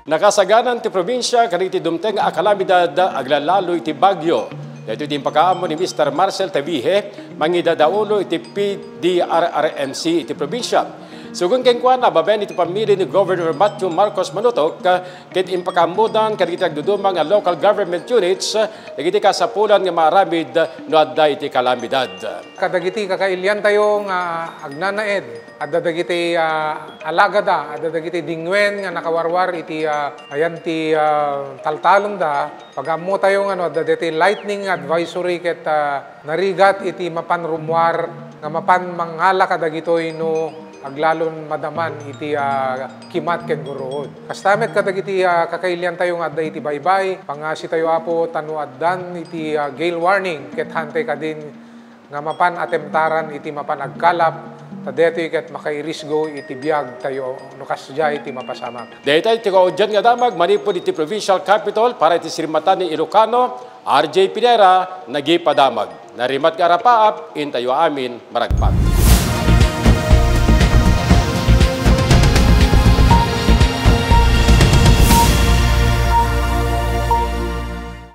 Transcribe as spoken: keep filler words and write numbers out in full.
Nakasaganan ti probinsia kadagiti dumteng a kalamidad aglalalo iti bagyo. Daytoy ti impakaammo ni Mister Marcel Tabihe, mangidadaulo iti P D R R M C iti probinsia. Sugon kenkuana, babaen iti pamili ni Governor Matthew Marcos Manutok, ket impakaammodan kadagiti agduduma nga local government units dagiti kasapulan nga maaramid no adda iti kalamidad. Kadagiti kakailiantayo nga agnanaed, adda dagiti, ah, alagada, adda dagiti dingwen nga nakawarwar iti, ah, ayan ti, ah, taltalongda. Pagaammotayo nga no adda dagiti lightning advisory ket, ah, narigat iti mapan rummuar nga mapan mangala kadagitoy no aglalon madaman iti, ah, kimat ken gurruod. Kasta met kadagiti, ah, kakailiantayo nga adda iti baybay, pangasitayo, Apo, ta no addan iti, ah, gale warning ket hantay kadin nga mapan atemtaran iti mapan agkalap, ta daytoy ket makairisgo iti biagtayo no kasdiay ti mapasamak. Daytoy ti kaudyan nga damag manipud iti Provincial Capitol para iti Sirmatan ni Ilocano, R J Pinera, nagipadamag. Narimat nga arapaap, intayo amin, maragpat.